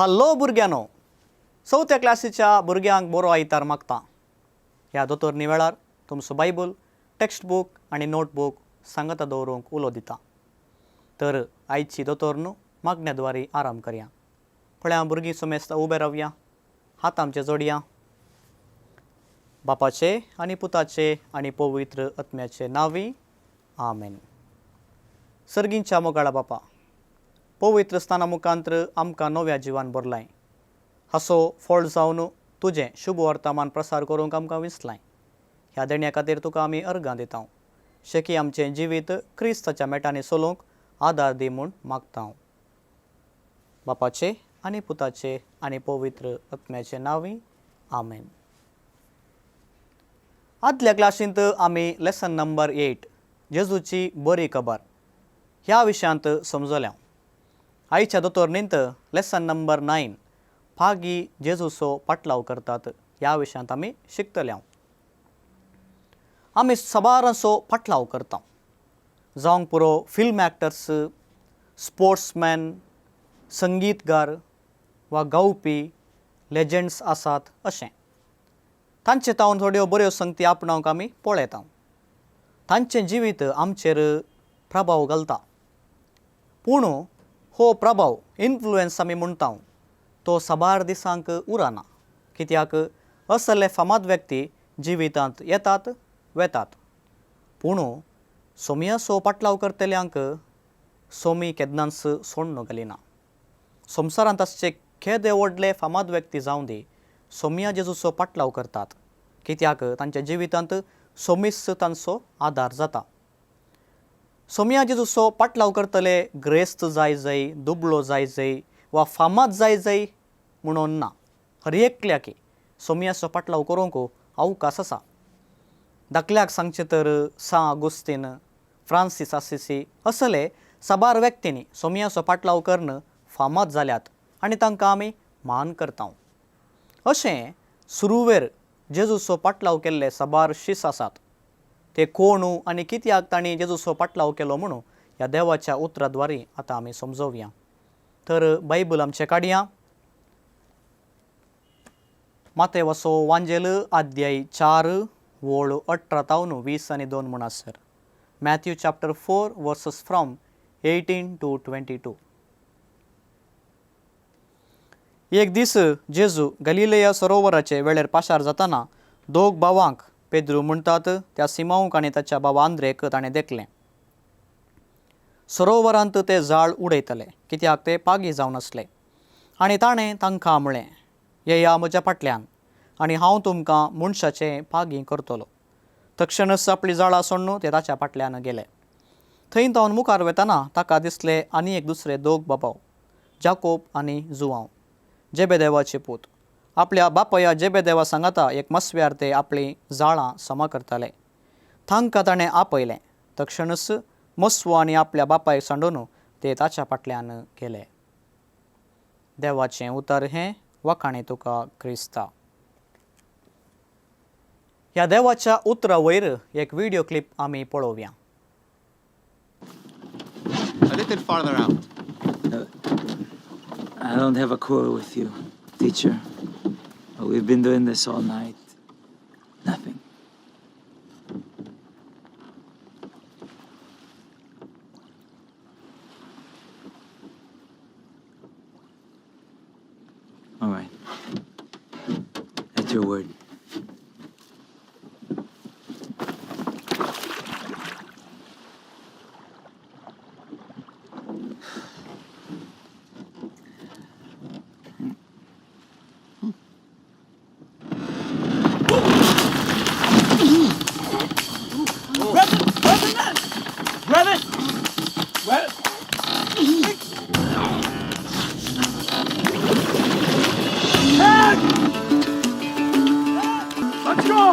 Hello भुरग्यांनो, चवथ्या क्लासीच्या भुरग्यांक बरो आयतार मागता. ह्या दोतोरनी वेळार तुमचो बायबल, टेक्स्ट बूक आनी नोटबूक सांगाता दवरूंक उलो दिता. तर आयची दोतोर न्हू मागण्या द्वारी आराम करया. पळया भुरगीं समेस्तां उबे रावया, हात आमचे जोडया. बापाचे आनी पुताचे आनी पवित्र आत्म्याचे नांवी आमेन. सर्गींच्या मोगाळा बापा, पवित्र स्थाना मुखांत्र आमकां नव्या जिवान भरलाय. हाचो फळ जावन तुजें शुभ वर्तमान प्रसार करूंक आमकां विसलाय. ह्या देण्या खातीर तुका आमी अर्गां दिता. शेकी आमचें जिवीत क्रिस्ताच्या मेटांनी चलोवंक आदार दी म्हूण मागता. बापाचे आनी पुताचे आनी पवित्र आत्म्याचे नांवी आमेन. आदल्या क्लासींत आमी लेसन नंबर 8 जेजूची बरी खबर ह्या विशयांत समजल्या. आयच्या दोतोरणींत लेसन नंबर 9 पागी जेजूचो पाटलाव करतात ह्या विशयांत आमी शिकतले. आमी सबारांचो पाटलाव करता, जावंक पुरो फिल्म एक्टर्स, स्पोर्ट्समॅन, संगीतगार वा गावपी लेजंड्स आसात अशें. तांचे तावन थोड्यो बऱ्यो संगती आपणावंक आमी पळयता. तांचें जिवीत आमचेर प्रभाव घालता, पूण हो प्रभाव इन्फ्लुएन्स आमी म्हणटा तो साबार दिसांक उरना. कित्याक असले फामाद व्यक्ती जिवितांत येतात वेतात, पूण सोमयाचो पाटलाव करतल्यांक सोमी केन्नाच सोडून घालिना. संवसारांत आसचे केदे व्हडले फामाद व्यक्ती जावं दी, सोमया जेजूचो पाटलाव करतात, कित्याक तांच्या जिवितांत सोमीस तांचो आदार जाता. सोमया जेजूचो पाटलाव करतले ग्रेस्त जाय जाय, दुबळो जाय जाय वा फामाद जाय जाय म्हणून ना, हर एकल्याकी सोमयाचो पाटलाव करूंक अवकाश आसा. धाकल्याक सांगचें तर सां आगुस्तीन, फ्रांसीस आसिसी असले साबार व्यक्तींनी सोमयाचो पाटलाव करून फामाद जाल्यात आनी तांकां आमी मान करता. अशें सुरवेर जेजूचो पाटलाव केल्ले साबार शीस आसात. ते कोण आनी कित्याक तांणी जेजूचो पाटलाव केलो म्हणून ह्या देवाच्या उतराद्वारी आतां आमी समजोवया. तर बायबल आमचें काडया, मातेवाचो वांजेल अध्याय 4 वळ 18 तावन 20 आनी 2 म्हणसर. Matthew chapter 4 verses from 18 to 22. एक दीस जेजू गलिलेया सरोवराचे वेळेर पाशार जाताना दोग भावांक पेद्रू म्हणटात त्या सिमांवक आनी ताच्या भावा आंद्रेक ताणें देखलें. सरोवरांत ते जाळ उडयतले, कित्याक ते पागी जावन आसले. आनी ताणें तांकां म्हळें, येया म्हज्या फाटल्यान आनी हांव तुमकां मनशाचें पागी करतलो. तक्षणच आपली जाळां सोडून ते ताच्या फाटल्यान गेले. थंय तावन मुखार वेताना ताका दिसले आनी एक दुसरे दोग बाबाव, जाकोब आनी जुवांव, जेबेदेवाचे पूत. आपल्या बापया जेबेदेवा सांगाता एक मस्व्यार ते आपलीं जाळां समा करताले. तांकां ताणें आपयलें. तक्षणच मस्वो आनी आपल्या बापायक सांडून ते ताच्या फाटल्यान गेले. देवाचें उतर हें वखाणें तुका क्रिस्ता. ह्या देवाच्या उतरा वयर एक व्हिडियो क्लिप आमी पळोवया. A little farther out. I don't have a quarrel with you, teacher. But we've been doing this all night. Nothing. All right. At your word. Grab it! Grab it! Let's go!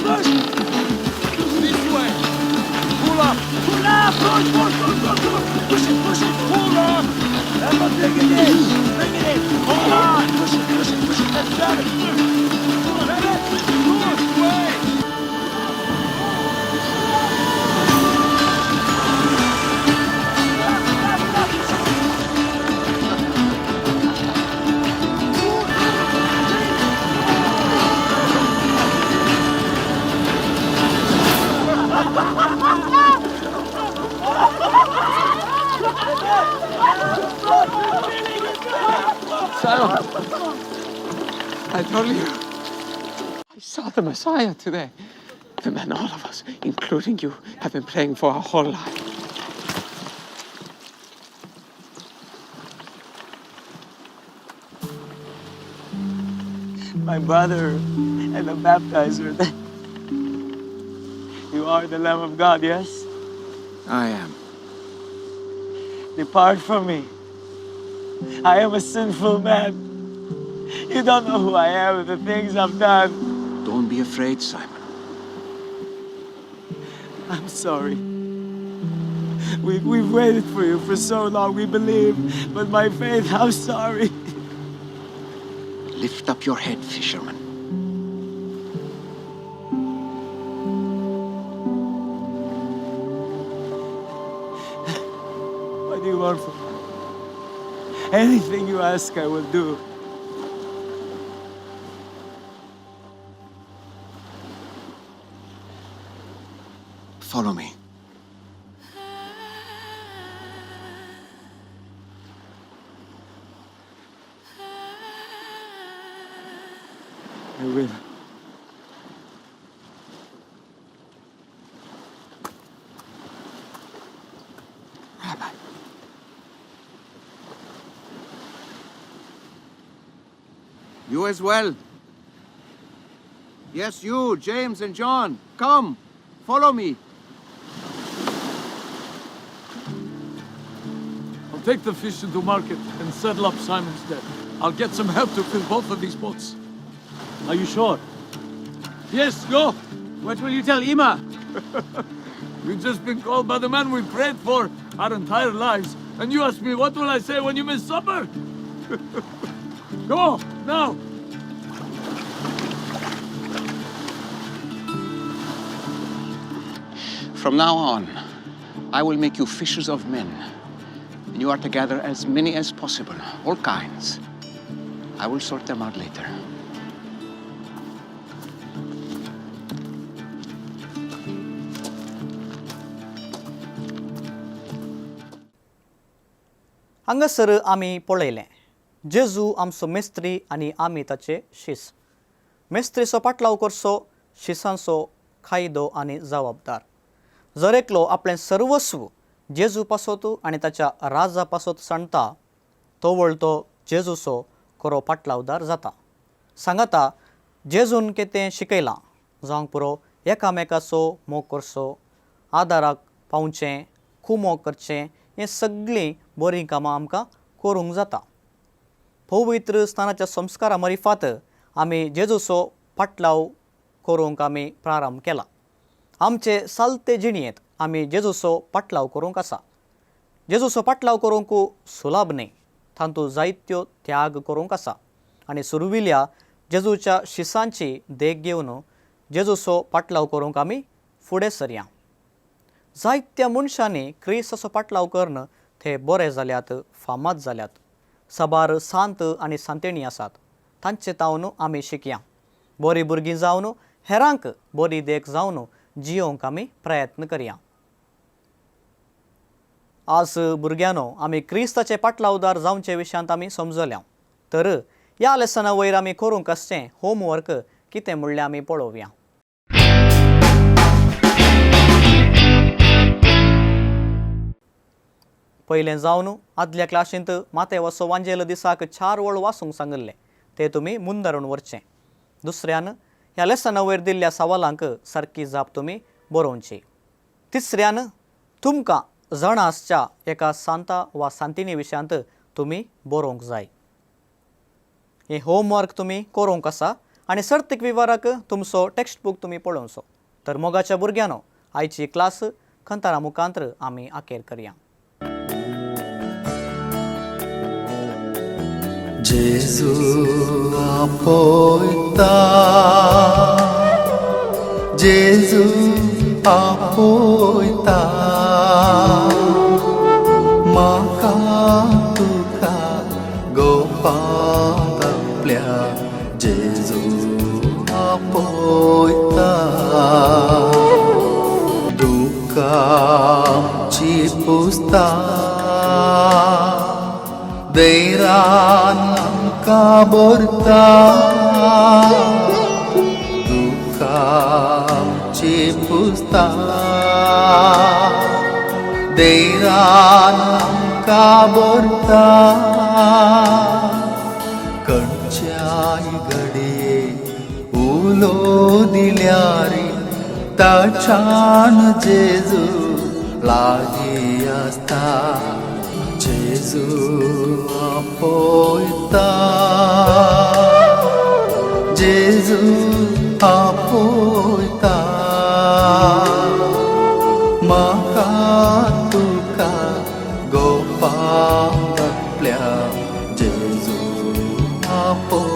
Push! This way! Pull up! Pull up! Push, push, push, push, push! Push it, push it! Pull up! Let's bring it in! Bring it in! Hold on! Push it, push it, push it! Let's grab it! Grab it! This way! Left, left, left! I told you. I saw the Messiah today. The man all of us, including you, have been praying for our whole life. My brother and the baptizer. You are the Lamb of God, yes? I am. Depart from me. I am a sinful man. You don't know who I am and the things I've done. Don't be afraid, Simon. I'm sorry. We've waited for you for so long. We believe, but my faith, I'm sorry. Lift up your head, fisherman. What do you want from me? Anything you ask, I will do. Follow me. I will. Rabbi. You as well. Yes, you, James and John. Come, follow me. I'll take the fish into market and settle up Simon's debt. I'll get some help to fill both of these boats. Are you sure? Yes, go! What will you tell Ima? You've just been called by the man we prayed for our entire lives, and you ask me, what will I say when you miss supper? Go, now! From now on, I will make you fishers of men. And you are to gather as many as possible, all kinds. I will sort them out later. हांगासर आमी पळयलें जेजू आमचो मेस्त्री आनी आमी ताचे शीस. मेस्त्रीचो पाटलाव करचो शिसांचो कायदो आनी जबाबदार. जर एकलो आपलें सर्वस्व जेजू पासत आनी ताच्या राजा पासत सांडटा तो वळतो जेजूचो खरो पाटलावदार जाता. सांगाता जेजून कितें शिकयलां जावंक पुरो एकामेकाचो मोग करचो, आदाराक पावचें, खुमोग करचें, हें सगळीं बरीं कामां आमकां करूंक जाता. पवित्र स्थानाच्या संस्कारा मरिफात आमी जेजूचो पाटलाव करूंक आमी प्रारंभ केला. आमचे सालते जिणेंत आमी जेजूचो पाटलाव करूंक आसा. जेजूचो पाटलाव करूंक सुलाभ न्हय, तातूंत जायत्यो त्याग करूंक आसा आनी सुरविल्या जेजूच्या शिसांची देख घेवन जेजूचो पाटलाव करूंक आमी फुडें सरया. जायत्या मनशांनी क्रिस्ताचो पाटलाव करून ते बरे जाल्यात, फामाद जाल्यात. साबार सांत आनी सांतेणी आसात, तांचे तावन आमी शिकया. बरीं भुरगीं जावन हेरांक बरी देख जावन जियोवंक आमी प्रयत्न करया. आज भुरग्यांनो आमी क्रिस्ताचे पाटलावदार जावचे विशयांत आमी समजल्या. तर ह्या लेसना वयर आमी करूंक आसचें होमवर्क कितें म्हणल्यार आमी पळोवया. पयलें जावन आदल्या क्लासींत मातेवाचो वांजेल दिसाक 4 वळ वाचूंक सांगिल्लें, तें तुमी मुंदारून व्हरचें. दुसऱ्यान ह्या लेसना वयर दिल्ल्या सवालांक सारकी जाप तुमी बरोवची. तिसऱ्यान तुमकां जाणा आसच्या एका सांता वा सांतिणी विशयांत तुमी बरोवंक जाय. हें होमवर्क तुमी करूंक आसा आनी सर्तीक विवराक तुमचो टेक्स्ट बूक तुमी पळोवचो. तर मोगाच्या भुरग्यांनो आयची क्लास खंतारा मुखांत्र आमी आखेर करया. Gesù apoita, Gesù apoita, maka tuka gopataplya, Gesù apoita, dukkam chipusta, Deiran ka भरता दुखांची पुसता धैर्यान आमकां भरता खंयच्याय घडये उलो दिल्यार ताच्यान जेजू लागीं आसता जेजू आपयता जेजू आपयता म्हाका तुका गोपाक आपल्या जेजू आपयता.